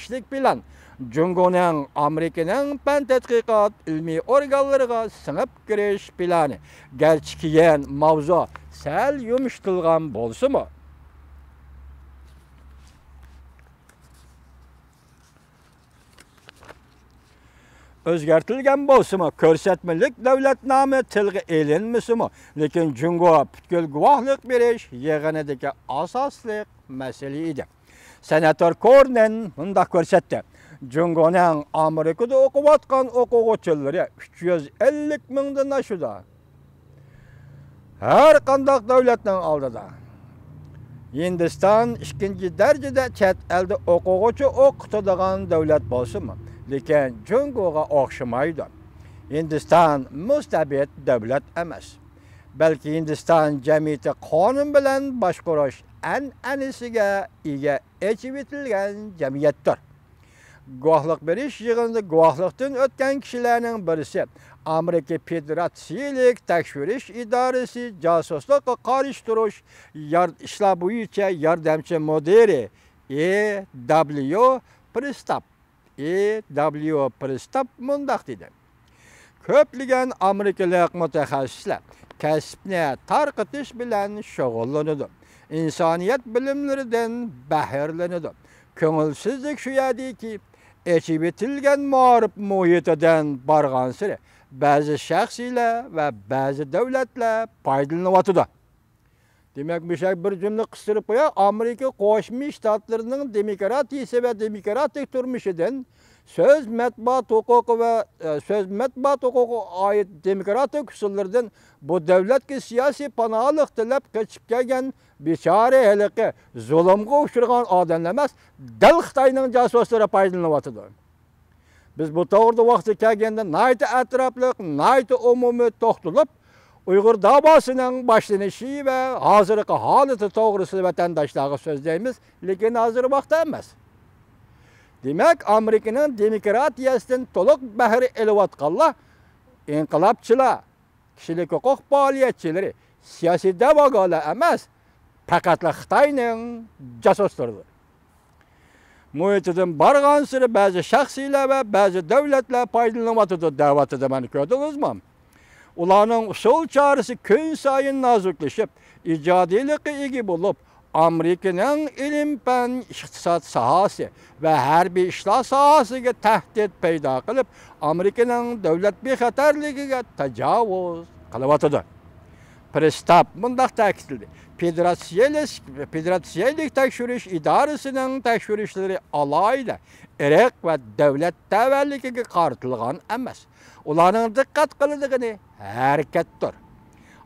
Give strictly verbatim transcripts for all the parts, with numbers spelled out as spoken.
كىشىلىك پىلان، جۇڭگونىڭ ئامېرىكىنىڭ پەن تەتقىقات ئىلمىي ئورگانلىرىغا سىڭىپ كىرىش پىلانى، گەرچە كېيىن ماۋزۇ سەل يۇمشىتىلغان بولسىمۇ، ئۆزگەرتىلگەن بولسىمۇ، كۆرسەتمىلىك دۆلەت نامى تىلغا ئېلىنمىسىمۇ، لېكىن جۇڭگو پۈتكۈل گۇۋاھلىق بېرىش يىغىنىدىكى ئاساسلىق مەسىلە ئىدى. سېناتور كورنىن مۇنداق كۆرسەتتى: جۇڭگونىڭ ئامېرىكىدا ئوقۇۋاتقان ئوقۇغۇچىلىرى ئۈچ يۈز ئەللىك مىڭدىن ئاشىدۇ. ھەر قانداق دۆلەتنىڭ ئالدىدا ھىندىستان ئىككىنچى دەرىجىدە چەت ئەلدە ئوقۇغۇچى ئوقۇتىدىغان دۆلەت بولسىمۇ، لېكىن جۇڭگوغا ئوخشىمايدۇ. ھىندىستان مۇستەبىت دۆلەت ئەمەس، بەلكى ھىندىستان جەمئىيىتى قانۇن بىلەن باشقۇرۇش ئەنئەنىسىگە ئىگە ئېچىۋېتىلگەن جەمئىيەتتۇر. گۇۋاھلىق بېرىش يىغىنىدا گۇۋاھلىقتىن ئۆتكەن كىشىلەرنىڭ بىرسى، ئامېرىكا فېدېراتسىيىلىك تەكشۈرۈش ئىدارىسى جاسۇسلۇققا قارشى تۇرۇش يار-، ئىشلار بويىچە ياردەمچى مۇدىرى ئې دابليۇ پرىستاپ، ئې دابليۇ پرىستاپ مۇنداق دېدى: كۆپلىگەن ئامېرىكىلىق مۇتەخەسسىسلەر كەسىپنى تارقىتىش بىلەن شۇغۇللىنىدۇ، ئىنسانىيەت بىلىملىرىدىن بەھرىلىنىدۇ. كۆڭۈلسىزلىك شۇ يەردىكى، ئېچىۋېتىلگەن مائارىپ مۇھىتىدىن بارغانسېرى بەزى شەخسلەر ۋە بەزى دۆلەتلەر پايدىلىنىۋاتىدۇ. دېمەك، مۇشۇ بىر جۈملە قىستۇرۇپ قوياي، ئامېرىكا قوشما شتاتلىرىنىڭ دېموكراتىيىسى ۋە دېموكراتىك تۇرمۇشىدىن سۆز، مەتبۇئات ھوقۇقى ۋە، ئە، سۆز، مەتبۇئات ھوقۇقىغا ئائىت دېموكراتىك ئۇسۇللىرىدىن بۇ دۆلەتكە سىياسىي پاناھلىق تىلەپ قېچىپ كەلگەن بىچارە ھېلىقى زۇلۇمغا ئۇچرىغان ئادەملەر ئەمەس، دەل خىتاينىڭ جاسۇسلىرى پايدىلىنىۋاتىدۇ. بىز بۇ توغرىدا ۋاقتى كەلگەندە ناھايىتى ئەتراپلىق، ناھايىتى ئومۇمىي توختىلىپ، ئۇيغۇر داۋاسىنىڭ باشلىنىشى ۋە ھازىرقى ھالىتى توغرىسىدا ۋەتەنداشلارغا سۆزلەيمىز، لېكىن ھازىر ۋاقىت ئەمەس. دېمەك، ئامېرىكىنىڭ دېموكراتىيەسىدىن تولۇق بەھرە ئېلىۋاتقانلار ئىنقىلابچىلار، كىشىلىك ھوقۇق پائالىيەتچىلىرى، سىياسىي دەۋاگەرلەر ئەمەس، پەقەتلا خىتاينىڭ جاسۇسلىرىدۇر. مۇھىتىدىن بارغانسېرى بەزى شەخسلەر ۋە بەزى دۆلەتلەر پايدىلىنىۋاتىدۇ دەۋاتىدۇ، مانا كۆردىڭىزمۇ؟ ئۇلارنىڭ ئۇسۇل چارىسى كۈن سايىن نازۇكلىشىپ، ئىجادىيلىققا ئىگە بولۇپ، ئامېرىكىنىڭ ئىلىم-پەن، ئىقتىساد ساھەسى ۋە ھەربىي ئىشلار ساھەسىگە تەھدىت پەيدا قىلىپ، ئامېرىكىنىڭ دۆلەت بىخەتەرلىكىگە تاجاۋۇز قىلىۋاتىدۇ. پرىستاپ مۇنداق تەكىتلىدى: فېدېراتسىيەلەش-، فېدېراتسىيەلىك تەكشۈرۈش ئىدارىسىنىڭ تەكشۈرۈشلىرى ئالاھىدە ئىرق ۋە دۆلەت تەۋەلىكىگە قارىتىلغان ئەمەس. ئۇلارنىڭ دىققەت قىلىدىغىنى ھەرىكەتتۇر.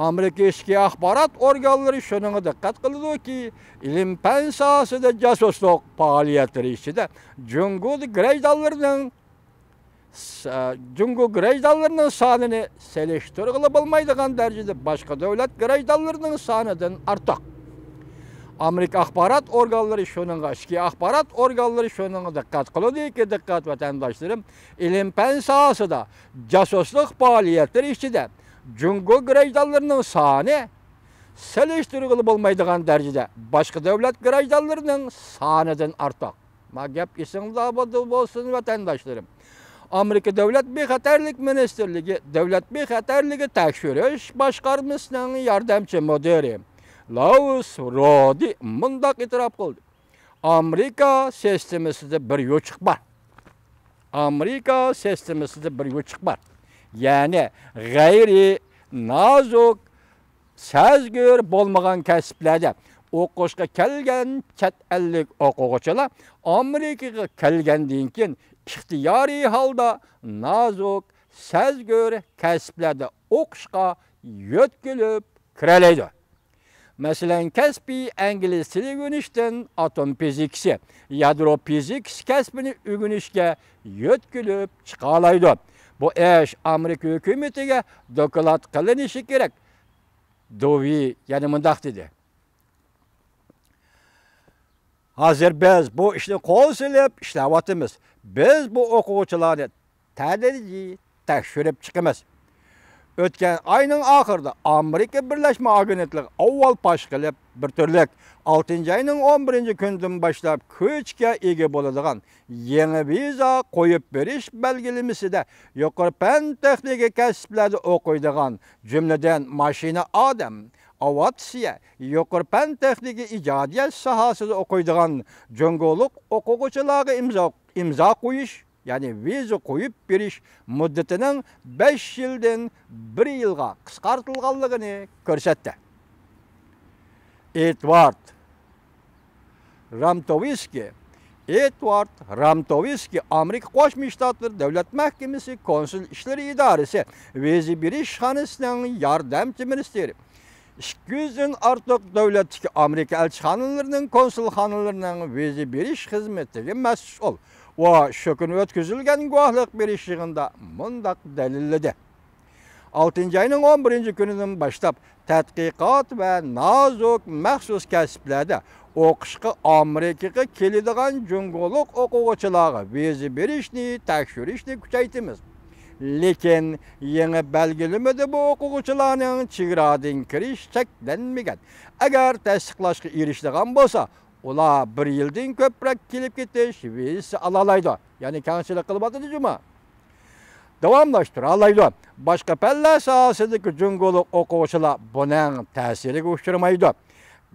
ئامېرىكا ئىچكى ئاخبارات ئورگانلىرى شۇنىڭغا دىققەت قىلىدۇكى، ئىلىم-پەن ساھەسىدە جاسۇسلۇق پائالىيەتلىرى ئىچىدە جۇڭگو گىرەجدانلىرىنىڭ س-، جۇڭگو گىرەجدانلىرىنىڭ سانىنى سېلىشتۇرغىلى بولمايدىغان دەرىجىدە باشقا دۆلەت گىرەجدانلىرىنىڭ سانىدىن ئارتۇق. ئامېرىكا ئاخبارات ئورگانلىرى شۇنىڭغا، ئىچكى ئاخبارات ئورگانلىرى شۇنىڭغا دىققەت قىلىدۇكى، دىققەت ۋەتەنداشلىرىم، ئىلىم-پەن ساھەسىدە جاسۇسلۇق پائالىيەتلىرى ئىچىدە جۇڭگو گىرەجدانلىرىنىڭ سانى سېلىشتۇرغىلى بولمايدىغان دەرىجىدە باشقا دۆلەت گىرەجدانلىرىنىڭ سانىدىن ئارتۇق. ما گەپ ئېسىڭلاردا بولسۇن، ۋەتەنداشلىرىم. ئامېرىكا دۆلەت بىخەتەرلىك مىنىستىرلىكى دۆلەت بىخەتەرلىكى تەكشۈرۈش باشقارمىسىنىڭ ياردەمچى مۇدىرى لاۋۇس رودى مۇنداق ئېتىراپ قىلدى: ئامېرىكا سىستېمىسىدا بىر يوچۇق بار. ئامېرىكا سىستېمىسىدا بىر يوچۇق بار. يەنى غەيرىي نازۇك، سەزگۈر بولمىغان كەسىپلەردە ئوقۇشقا كەلگەن چەت ئەللىك ئوقۇغۇچىلار ئامېرىكىغا كەلگەندىن كېيىن ئىختىيارىي ھالدا نازۇك، سەزگۈر كەسىپلەردە ئوقۇشقا يۆتكىلىپ كىرەلەيدۇ. مەسىلەن، كەسپىي ئىنگلىز تىلى ئۆگىنىشتىن ئاتوم فىزىكىسى، يادرو فىزىكىسى كەسپىنى ئۆگىنىشكە يۆتكىلىپ چىقالايدۇ. بۇ ئىش ئامېرىكا ھۆكۈمىتىگە دوكلات قىلىنىشى كېرەك. دوۋى يەنە مۇنداق دېدى: ھازىر بىز بۇ ئىشنى قول سېلىپ ئىشلەۋاتىمىز. بىز بۇ ئوقۇغۇچىلارنى تەدرىجىي تەكشۈرۈپ چىقىمىز. ئۆتكەن ئاينىڭ ئاخىرىدا ئامېرىكا بىرلەشمە ئاگېنتلىقى ئاۋۋال پاش قىلىپ، بىر تۈرلۈك ئالتىنچى ئاينىڭ ئون بىرىنچى كۈنىدىن باشلاپ كۈچكە ئىگە بولىدىغان يېڭى ۋىزا قويۇپ بېرىش بەلگىلىمىسىدە يۇقىرى پەن تېخنىكا كەسىپلەردە ئوقۇيدىغان، جۈملىدىن ماشىنا ئادەم، ئاۋىئاتسىيە، يۇقىرى پەن تېخنىكا ئىجادىيەت ساھەسىدە ئوقۇيدىغان جۇڭگولۇق ئوقۇغۇچىلارغا ئىمزا، ئىمزا قويۇش، يەنى ۋىزا قويۇپ بېرىش مۇددىتىنىڭ بەش يىلدىن بىر يىلغا قىسقارتىلغانلىقىنى كۆرسەتتى. ئېدۋارد رامتوۋسكىي، ئېدۋارد رامتوۋسكىي، ئامېرىكا قوشما شتاتلىرى دۆلەت مەھكىمىسى كونسۇل ئىشلىرى ئىدارىسى ۋىزا بېرىش ئىشخانىسىنىڭ ياردەمچى مىنىستىرى. ئىككى يۈزدىن ئارتۇق دۆلەتتىكى ئامېرىكا ئەلچىخانىلىرىنىڭ كونسۇلخانىلىرىنىڭ ۋىزا بېرىش خىزمىتىگە مەسئۇل. ئۇ شۇ كۈنى ئۆتكۈزۈلگەن گۇۋاھلىق بېرىش يىغىنىدا مۇنداق دەلىللىدى. ئالتىنچى ئاينىڭ ئون بىرىنچى كۈنىدىن باشلاپ تەتقىقات ۋە نازۇك مەخسۇس كەسىپلەردە ئوقۇشقا ئامېرىكىغا كېلىدىغان جۇڭگولۇق ئوقۇغۇچىلارغا ۋىزا بېرىشنى تەكشۈرۈشنى كۈچەيتىمىز. لېكىن يېڭى بەلگىلىمىدە بۇ ئوقۇغۇچىلارنىڭ چېگرادىن كىرىش چەكلەنمىگەن. ئەگەر تەستىقلاشقا ئېرىشىدىغان بولسا، ئۇلار بىر يىلدىن كۆپرەك كېلىپ كېتىش ۋىزىسى ئالالايدۇ. يەنى كەڭچىلىك قىلىۋاتىدۇ جۇمۇ. داۋاملاشتۇرالايدۇ. باشقا پەنلەر ساھەسىدىكى جۇڭگولۇق ئوقۇغۇچىلار بۇنىڭ تەسىرىگە ئۇچرىمايدۇ.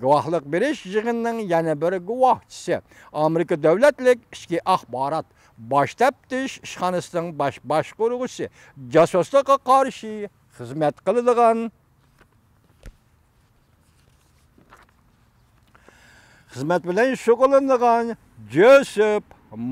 گۇۋاھلىق بېرىش يىغىنىنىڭ يەنە بىر گۇۋاھچىسى، ئامېرىكا دۆلەتلىك ئىچكى ئاخبارات باش تەپتىش ئىشخانىسىنىڭ باش باشقۇرغۇچىسى، جاسۇسلۇققا قارشى خىزمەت قىلىدىغان خىزمەت بىلەن شۇغۇللىنىدىغان جوزېف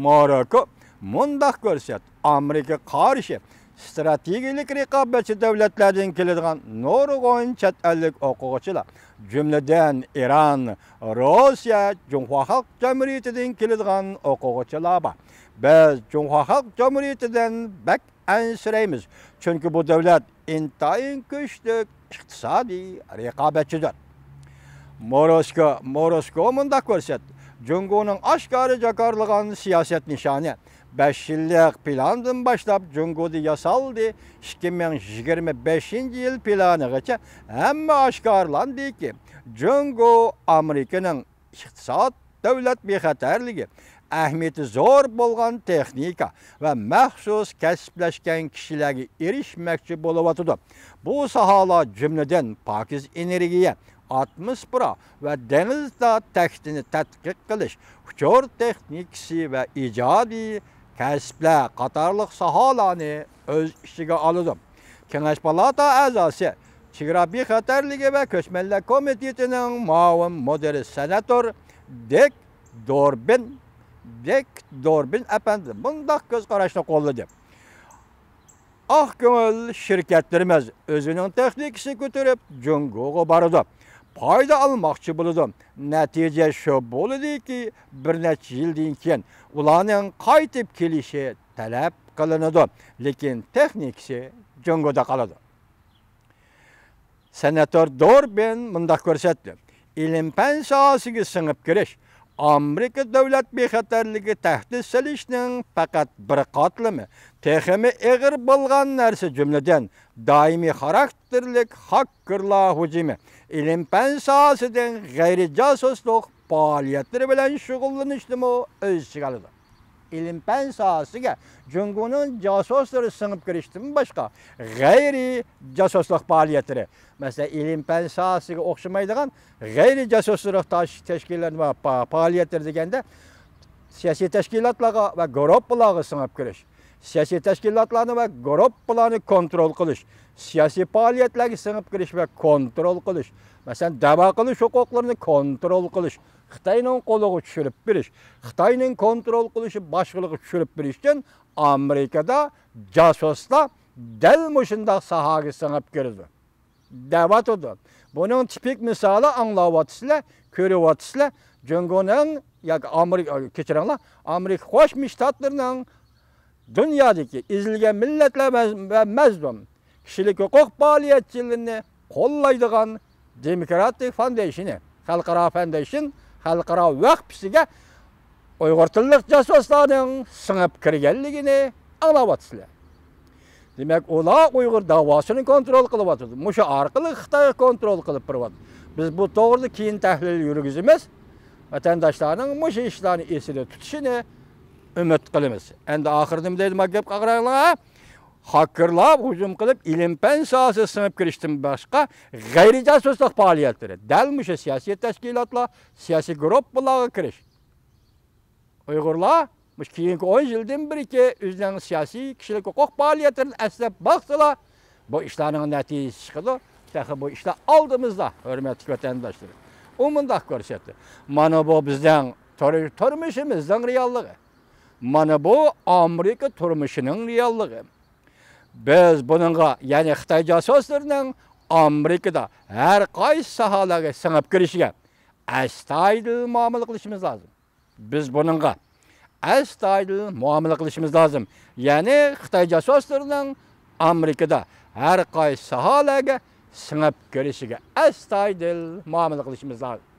ماراكو مۇنداق كۆرسەت، ئامېرىكىغا قارشى ئىستراتېگىيەلىك رىقابەتچى دۆلەتلەردىن كېلىدىغان نۇرغۇن چەت ئەللىك ئوقۇغۇچىلار، جۈملىدىن ئىران، روسىيە، جۇڭخۇا خەلق جۇمھۇرىيىتىدىن كېلىدىغان ئوقۇغۇچىلار بار. بىز جۇڭخۇا خەلق جۇمھۇرىيىتىدىن بەك ئەنسىرەيمىز، چۈنكى بۇ دۆلەت ئىنتايىن كۈچلۈك ئىقتىسادىي رىقابەتچىدۇر. موروسكو، موروسكو مۇنداق كۆرسەت، جۇڭگونىڭ ئاشكارا جاكارلىغان سىياسەت نىشانى، بەش يىللىق پىلاندىن باشلاپ جۇڭگودا ياسالدى، ئىككى مىڭ يىگىرمە بەشىنچى يىل پىلانىغىچە ھەممە ئاشكارىلاندىكى، جۇڭگو ئامېرىكىنىڭ ئىقتىساد، دۆلەت بىخەتەرلىكى، ئەھمىيىتى زور بولغان تېخنىكا ۋە مەخسۇس كەسىپلەشكەن كىشىلەرگە ئېرىشمەكچى بولۇۋاتىدۇ. بۇ ساھەلەر جۈملىدىن پاكىز ئېنېرگىيە، ئاتموسفېرا ۋە دېڭىزدا تەختىنى تەتقىق قىلىش، ئۇچۇر تېخنىكىسى ۋە ئىجادىي كەسىپلەر قاتارلىق ساھەلەرنى ئۆز ئىچىگە ئالىدۇ. كېڭەش پالاتا ئەزاسى، چېگرا بىخەتەرلىكى ۋە كۆچمەنلەر كومىتېتىنىڭ مۇئاۋىن مۇدىرى سېناتور دىك دوربىن، دىك دوربىن ئەپەندى مۇنداق كۆز قاراشنى قوللىدى. ئاق كۆڭۈل شىركەتلىرىمىز ئۆزىنىڭ تېخنىكىسىنى كۆتۈرۈپ جۇڭگوغا بارىدۇ. پايدا ئالماقچى بولىدۇ. نەتىجە شۇ بولىدۇكى، بىر نەچچە يىلدىن كېيىن ئۇلارنىڭ قايتىپ كېلىشى تەلەپ قىلىنىدۇ، لېكىن تېخنىكىسى جۇڭگودا قالىدۇ. سېناتور دوربىن مۇنداق كۆرسەتتى، ئىلىم-پەن ساھەسىگە سىڭىپ كىرىش ئامېرىكا دۆلەت بىخەتەرلىكىگە تەھدىت سېلىشنىڭ پەقەت بىر قاتلىمى، تېخىمۇ ئېغىر بولغان نەرسە، جۈملىدىن دائىمىي خاراكتېرلىك خاككېرلار ھۇجۇمى، ئىلىم-پەن ساھەسىدىن غەيرىي جاسۇسلۇق پائالىيەتلىرى بىلەن شۇغۇللىنىشنىمۇ ئۆز ئىچىگە ئالىدۇ. ئىلىم-پەن ساھەسىگە جۇڭگونىڭ جاسۇسلىرى سىڭىپ كىرىشتىن باشقا، غەيرىي جاسۇسلۇق پائالىيەتلىرى، مەسىلەن، ئىلىم-پەن ساھەسىگە ئوخشىمايدىغان غەيرىي جاسۇسلۇق تاش-، تەشكىلات ۋە پا-، پائالىيەتلىرى دېگەندە، سىياسىي تەشكىلاتلارغا ۋە گۇرۇپپىلارغا سىڭىپ كىرىش، سىياسىي تەشكىلاتلارنى ۋە گۇرۇپپىلارنى كونترول قىلىش، سىياسىي پائالىيەتلەرگە سىڭىپ كىرىش ۋە كونترول قىلىش، مەسىلەن، دەۋا قىلىش ھوقۇقلىرىنى كونترول قىلىش، خىتاينىڭ قولىغا چۈشۈرۈپ بېرىش، خىتاينىڭ كونترول قىلىشى باشقىلارغا چۈشۈرۈپ بېرىش ئۈچۈن ئامېرىكىدا جاسۇسلار دەل مۇشۇنداق ساھەگە سىڭىپ كىرىدۇ دەۋاتىدۇ. بۇنىڭ تىپىك مىسالى ئاڭلاۋاتىسىلەر، كۆرۈۋاتىسىلەر. جۇڭگونىڭ ياكى ئامېرىكا، كەچۈرۈڭلار، ئامېرىكا قوشما شتاتلىرىنىڭ دۇنيادىكى ئېزىلگەن مىللەتلەر ۋە، ۋە مەزلۇم كىشىلىك ھوقۇق پائالىيەتچىلىرىنى قوللايدىغان دېموكراتىك فاندېيشنى، خەلقئارا فاندېيشن، خەلقئارا ۋەقپىسىگە ئۇيغۇر تىللىق جاسۇسلارنىڭ سىڭىپ كىرگەنلىكىنى ئاڭلاۋاتىسىلەر. دېمەك، ئۇلار ئۇيغۇر داۋاسىنى كونترول قىلىۋاتىدۇ. مۇشۇ ئارقىلىق خىتايغا كونترول قىلىپ بېرىۋاتىدۇ. بىز بۇ توغرىدا كېيىن تەھلىل يۈرگۈزىمىز. ۋەتەنداشلارنىڭ مۇشۇ ئىشلارنى ئېسىدە تۇتۇشىنى ئۈمىد قىلىمىز. ئەندى ئاخىرىدا نېمە دەيدۇ، مانا گەپ قاراڭلار. خاكېرلار ھۇجۇم قىلىپ، ئىلىم-پەن ساھەسىگە سىڭىپ كىرىشتىن باشقا غەيرىي جاسۇسلۇق پائالىيەتلىرى، دەل مۇشۇ سىياسىي تەشكىلاتلار، سىياسىي گۇرۇپپىلارغا كىرىش. ئۇيغۇرلار مۇشۇ كېيىنكى ئون يىلدىن بېرىكى ئۆزىنىڭ سىياسىي، كىشىلىك ھوقۇق پائالىيەتلىرىنى ئەسلەپ باقسىلا، بۇ ئىشلارنىڭ نەتىجىسى چىقىدۇ. تېخى بۇ ئىشلار ئالدىمىزدا، ھۆرمەتلىك ۋەتەنداشلىرىم. ئۇ مۇنداق كۆرسەتتى. مانا بۇ بىزنىڭ تۇر-، تۇرمۇشىمىزنىڭ رېئاللىقى. مانا بۇ ئامېرىكا تۇرمۇشىنىڭ رېئاللىقى. بىز بۇنىڭغا، يەنى خىتاي جاسۇسلىرىنىڭ ئامېرىكىدا ھەر قايسى ساھەلەرگە سىڭىپ كىرىشىگە ئەستايىدىل مۇئامىلە قىلىشىمىز لازىم. بىز بۇنىڭغا ئەستايىدىل مۇئامىلە قىلىشىمىز لازىم. يەنى خىتاي جاسۇسلىرىنىڭ ئامېرىكىدا ھەر قايسى ساھەلەرگە سىڭىپ كىرىشىگە ئەستايىدىل مۇئامىلە قىلىشىمىز لازىم.